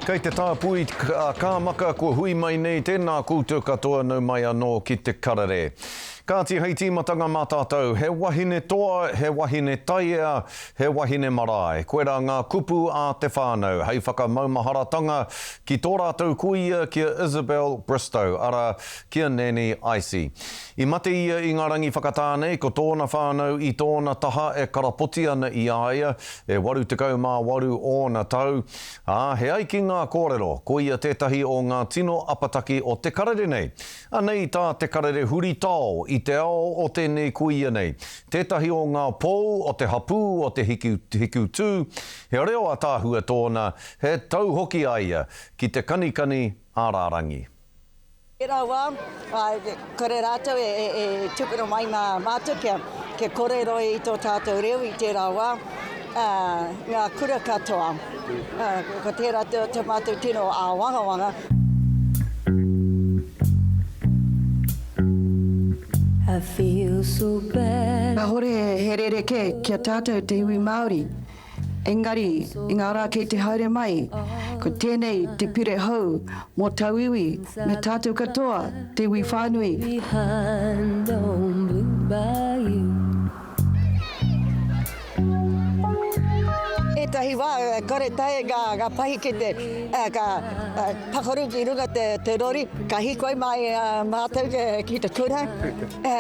Kei te tāpui a Kāmaka kua hui mai nei tēnā koutou katoa nau mai anō ki te karere. Kāti hei tīmatanga mā tātou, he wahine toa, he wahine taiea, he wahine marae. Koirā ngā kupu a te whānau hei whakamaumaharatanga ki tō rātou kuia ki a Isabel Bristow, arā, ki a Nanny Icy. I mate ia i ngā rangi whakatā nei, ko tōna whānau i tōna taha e karapoti ana i a ia, e 88 ōna tau, ā, he ai ki ngā kōrero, ko ia tētahi o ngā tino apataki o te karere nei. Anei tā te karere huritao i te ao o tēnei kuia nei, tētahi o ngā pou o te hapū o Te Hikutū, he reo ataahua tōna, he tau hoki a ia ki te kanikani ā-rārangi. Tērā wā, kore rātou e tukuna mai mā mātou kia kōrero i tō tātou reo i tērā wā, ngā kura katoa. Ko tērā tō mātou tino āwangawanga. Kāhore he rerekē ki a tātou te iwi Māori. Engari, i ngā rā kei te haere mai, ko tēnei te pire hou mō tauiwi me tātou katoa, te iwi whānui. Ētahi wā, kore tae ngā pahi ki te, ka pakaru ki runga te rori, ka hīkoi mai mātou ki te kura,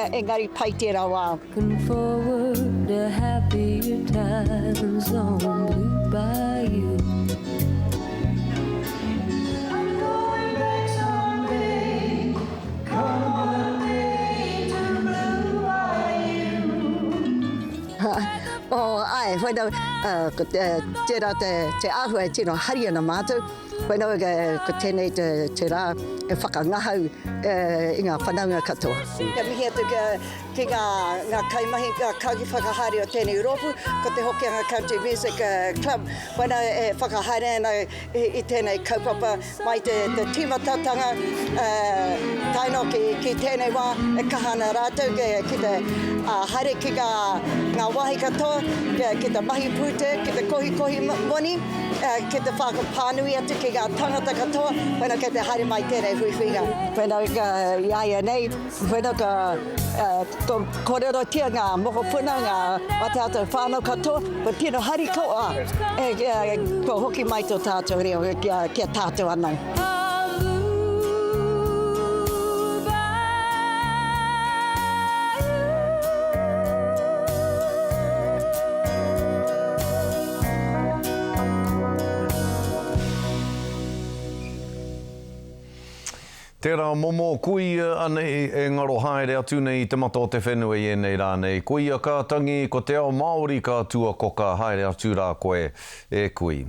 engari pai tērā wā. Looking forward to happier times on Blue Bayou. I'm going back someday, come what may, to Blue Bayou. Oh, ae, whenau, ko tērā te āhua e tino hari ana mātou, whenau ko tēnei te rā e whakangahau i ngā whanaunga katoa. Kia mihi atu Ki ngā, ngā kaimahi, ngā kaiwhakahaere o tēnei rōpū, ko te Hokianga Country Music Club, wena e whakahaere ana i tēnei kaupapa mai te, te tīmatatanga tae noa ki, ki tēnei wā e kaha ana rātou ki, ki te haere ki ngā, ngā wāhi katoa, ki te mahi pūtea, ki te kohikohi moni, ki te whakapānui atu ki ngā tangata katoa, wena kei te haere mai tēnei huihuinga. Wena i a ia nei, Whena ka kōrerotia ngā mokopuna, ngā o tātou whānau katoa, kua tino harikoa kua hoki mai tō tātou reo ki a tātou anō. Tērā momo kuia anei e ngaro haere atu nei i te mata o te whenua i ēnei rā nei. Koia ka tangi, ko te ao Māori ka tuakoka haere atu rā koe, e kui.